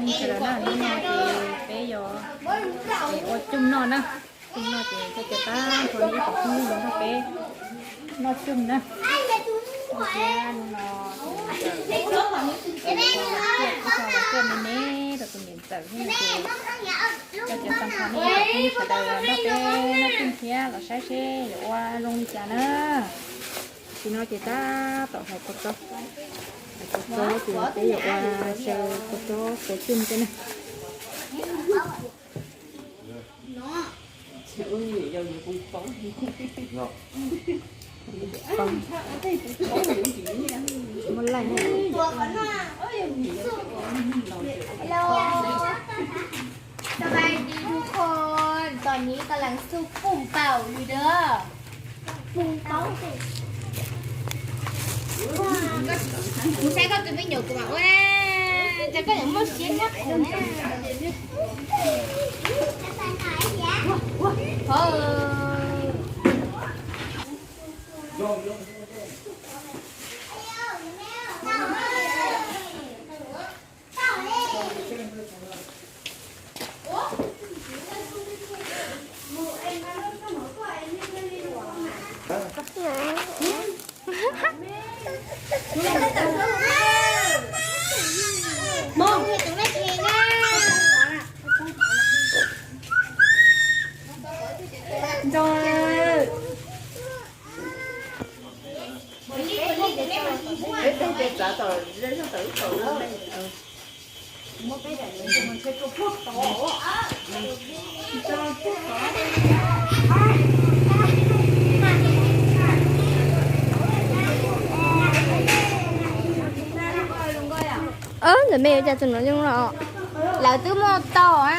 Sawv daws na, hnub no ces peb yuav ua cooj noj na. Cooj noj ces coj cov tag nrho ib tsoom phooj ywg los nrog peb noj cooj na. Thiab hnub no ib co los tiaj me me rau tus niam ntxawm thiab no ces coj cov tag nrho nej ib tsoom phooj ywg sawv daws los nrog peb noj cooj thiab los saib seb yuav ua zoo li cas na. Tam sim no ces tab tom hais kua txob, hais kua txob ces peb yuav ua xyaw kua txob xyaw cooj tej na. Muaj laij na. สบายดีทุกคน ตอนนี้กำลังสู้ปุ่มเป่าอยู่เด้อ Kuv saib koj tus me nyuam kuv mam ua na, cas koj yuav muaj siab nyob kuv na. Ntawm me yuav cas txog no zoo los? Lawv twb muaj tau a.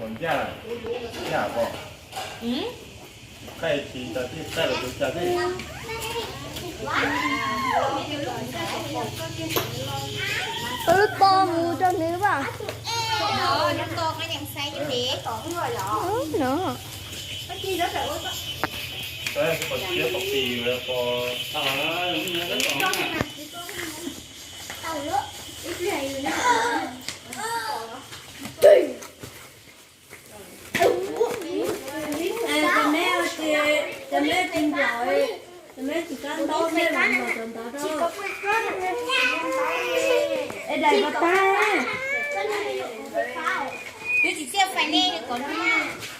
Ua ncaj, ncaj pom. Qaij tsis tas thiaj qaij los tus cas thiab. Wb lub pos mus rau nws vas. No. Pos siab pos pis pos. Cov me tsis nplaum, cov me tsis kab ntaub thiab los nplaum cov ntawd rau. Es daim ko tag. Twb tsis txiaj fais nej kom nws.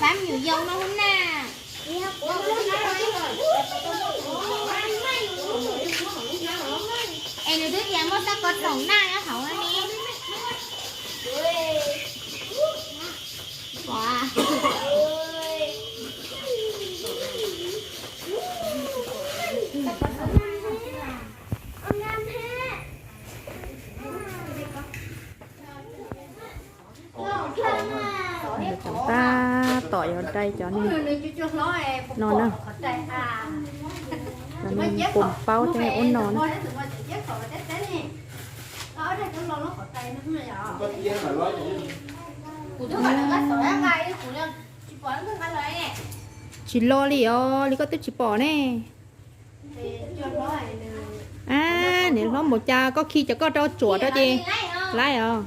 Pab me nyuam yaus no hub na. Es nws twb tias muaj txoj ko txoom naj nyob hauv no ne. Cov tab tom yuav dai cov no na. Cov no pom paub thiab ua no na. Tsis lo li os, li koj twb tsis pom ne. Ab, Niam hlob mus cas koj khi cov koj rau tsuam rau ces laib os.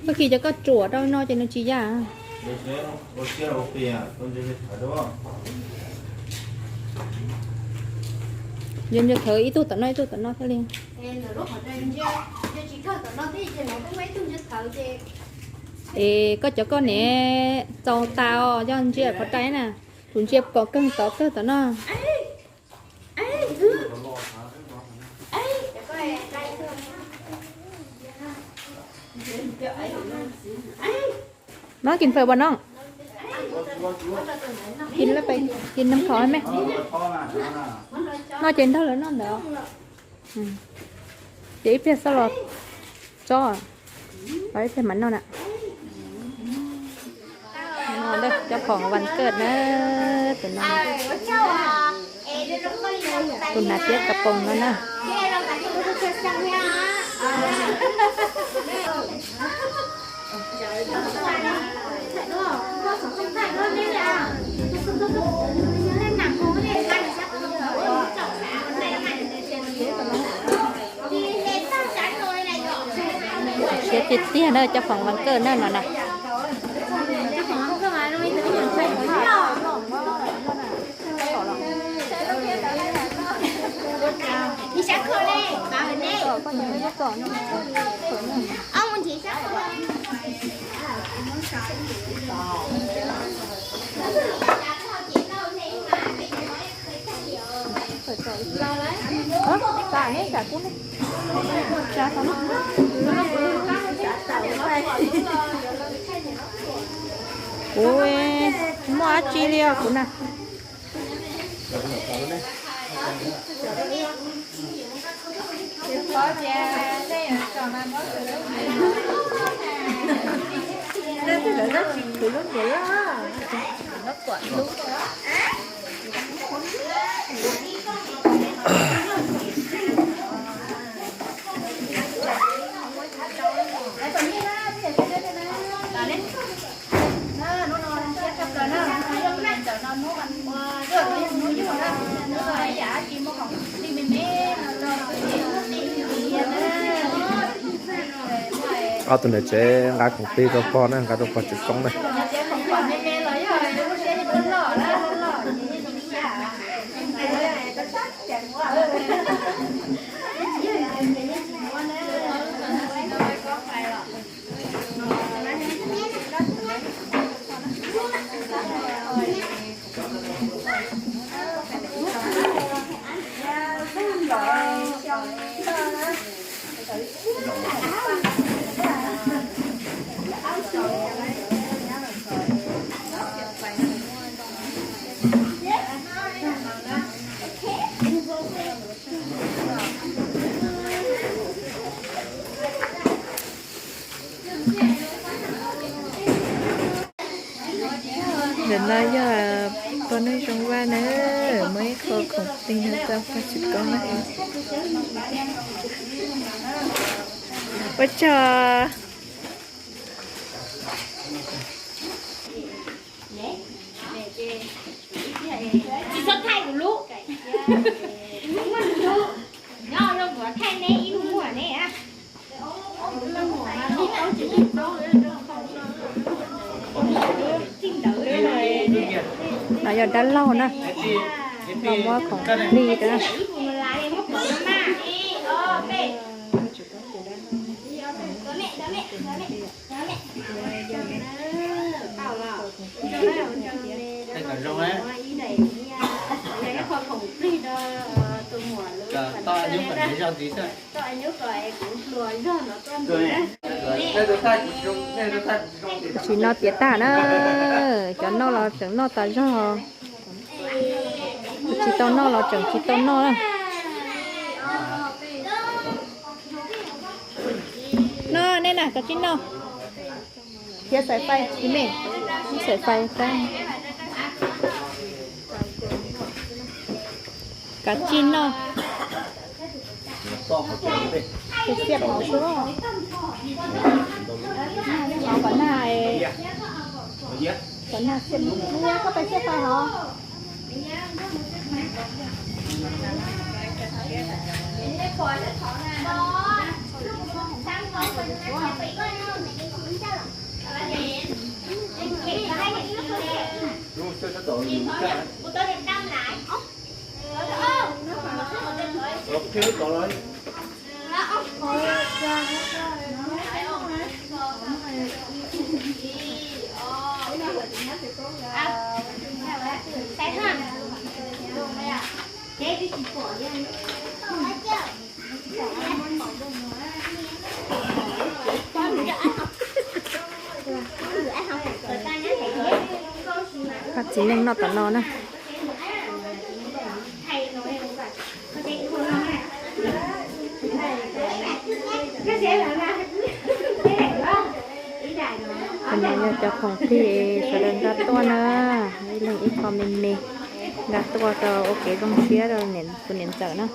Koj khi cov koj tsuam rau no ces nws tsis yaj. Yog ntsia thawv ib tug tom no ib tug tom no thiaj li. Es koj cov koj niam txaus tas os, yog ntsia qhov rais na. Tus ntsia kom kawg tod kawg tom no. Nó kis fawm bas no. Kis lab pais kis nab khov me. No ces nrog lawv noj ntawd. Ces ib pliag xwb los tso, los ib pliag mam noj na. Cov khoom vas kawj na, tus no, tus hnav tiab kas poos no na. Siab tiag tiag na, cov khoom vas kawj na no na. Kuv muaj dab tsi li os kuv na. Ob tug niam tsev nqa khoom plig rau pog na, nqa rau pog tsev koob na. Ntawm no yog pog Neej Zoo Vaj na, muaj ib qho khoom plig no rau pog tsev koob na. Ua tsaug. Tsis txhob thaij kuv lub. Nyob zoo kuv thaij neb ib lub muag ne. No yog dab laug na, no muab khoom plig rau. Tsis no tiav tag na, cov noj los tseem noj tas zog, tsis tau noj los tseem tsis tau noj na. No nej na, kav tsij noj. Thiab xaiv fais, ib me xaiv fais, kav tsij noj. Xiab hauv xwb, hauv kom nag. Koj pais siab pais hov. Pab txiv neej noj tom no na. Cov no yog cov khoom plig sawv daws nqa tuaj na, ib leeg ib qho me me, nqa tuaj rau ua kev zoo siab rau tus niam ntxawm na.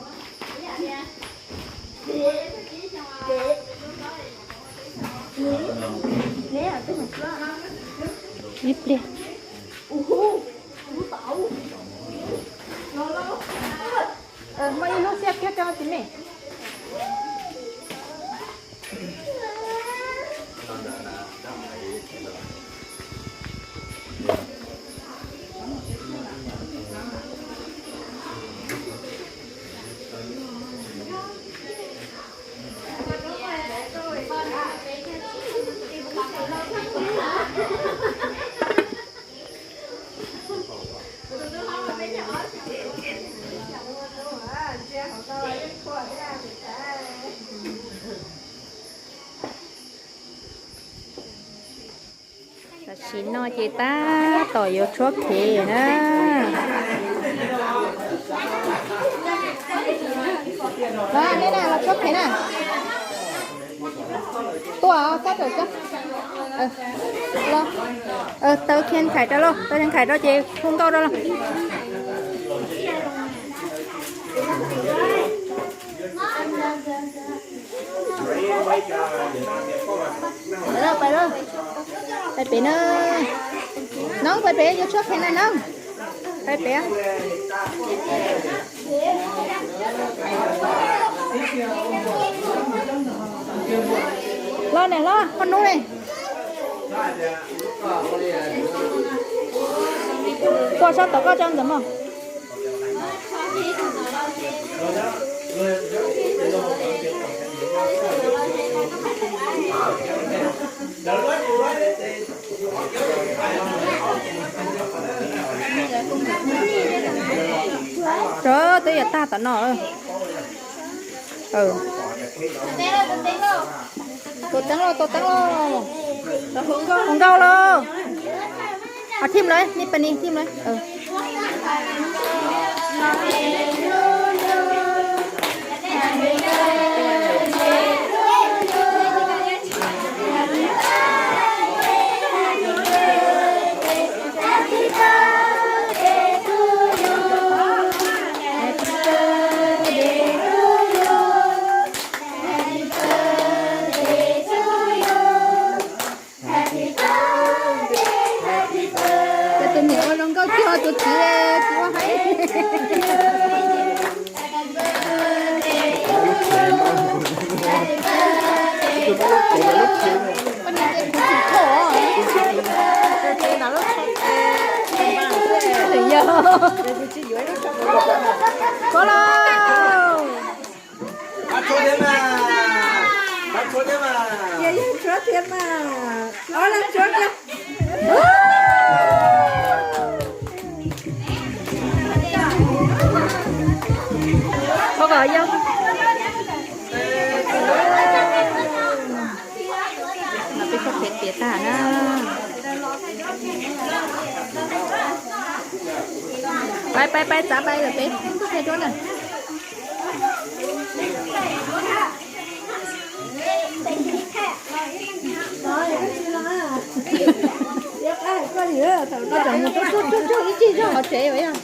Ib pliag. Muaj ib lub xiab kiag rau txiv me. Tam sim no ces tab tom yuav tshuab phev na. Los nej na, los tshuab phev na. Tuaj sab rawm. Los, taw khiav nkhais rau lauj, taw khiav nkhais rau ces hu nkauj rau lauj. Pais pem na. Noob, pais pem, yuav tshuab phev na noob. Pais pem. Los niam hlob, koj nub ne. Tuaj sab tod koj tso ntxawm mog. Rov twb yuav tag tom no. Tua teeb lauj, tua teeb lauj. Hu nkauj lauj. Thim lawm, nej pab ni thim lawm. Ces tus niam ua zoo nkauj kiag tus txiv, txiv ua haib. Yog. Koj lauj. Pab tshuab thiab mas. Pab tshuab thiab mas. Yog yeej tshuab thiab mas. Ob leeg tshuab thiab. Ua kom yau. Peb tshuab phev tiav tag na. Pais pais pais, txav pais lawm peb tuaj qhia duab na. Koj tseem mus tsuj tsuj tsuj ib chim zog qhov tsev yog.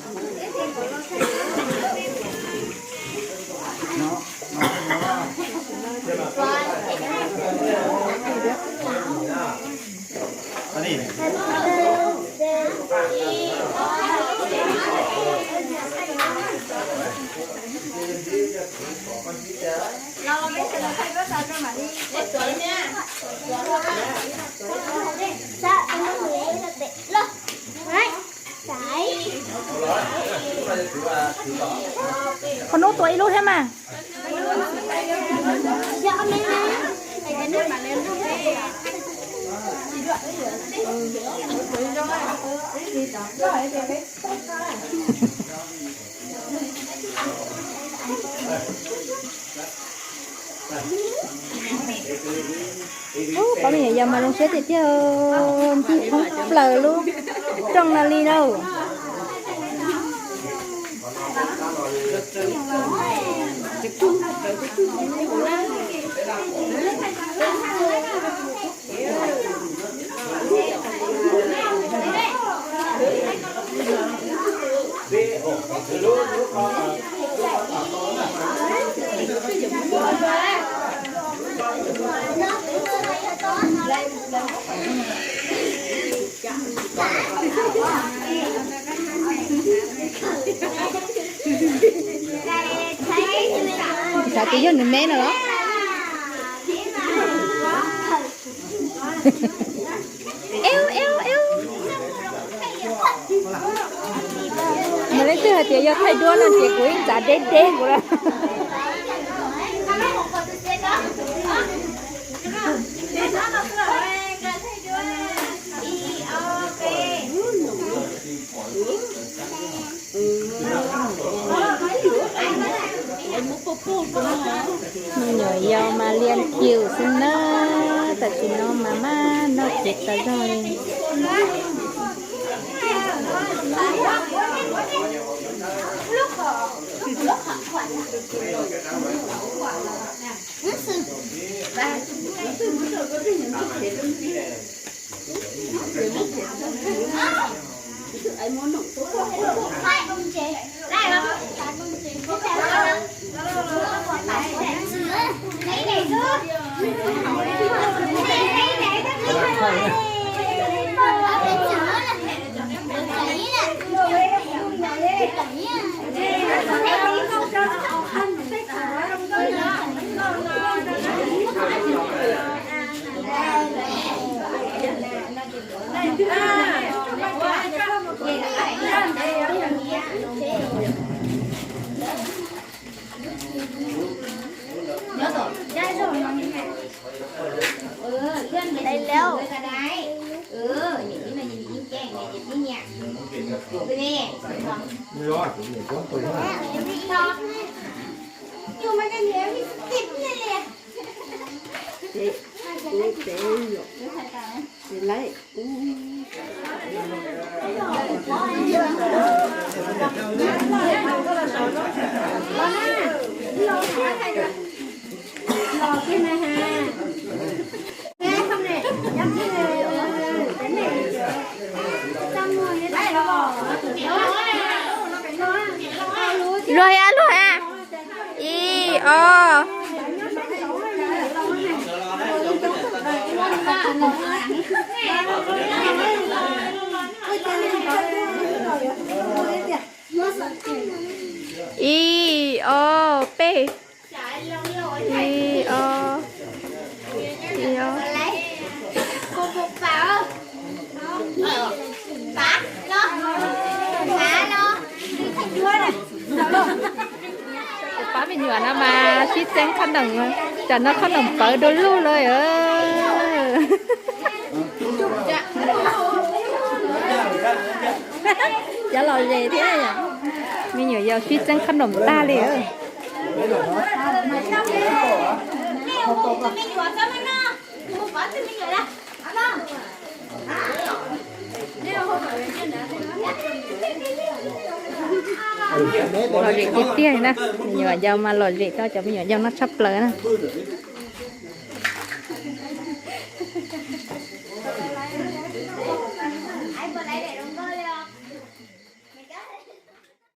Qhov nub tua ib lub thiab mas. Ub, pab me nyuam yaus mas zoo siab tiag tiag, ncig thoob plaws lub rooj no li lauj. Xav tias yog nws me no los? Mas leej twg hais tias yog thaij duab no ces kuv ib txav deb deb kuv lawm. Me nyuam yaus mas liam kiu xwb na, tam sim no mas maj noj kev tas zog li. Luag ya luag ya. Ib, ob. Ib, ob, peb. Ib, ob, ib, ob. Pab me nyuam no mas sib txeeb qhob noom, tsam no qhob noom pawv dua lug lawm. Cov lom zem thiab, me nyuam yaus sib txeeb qhob noom tag li. Lom zem tiag tiag na, me nyuam yaus mas lom zem tau cov me nyuam yaus no tshaj plaws na.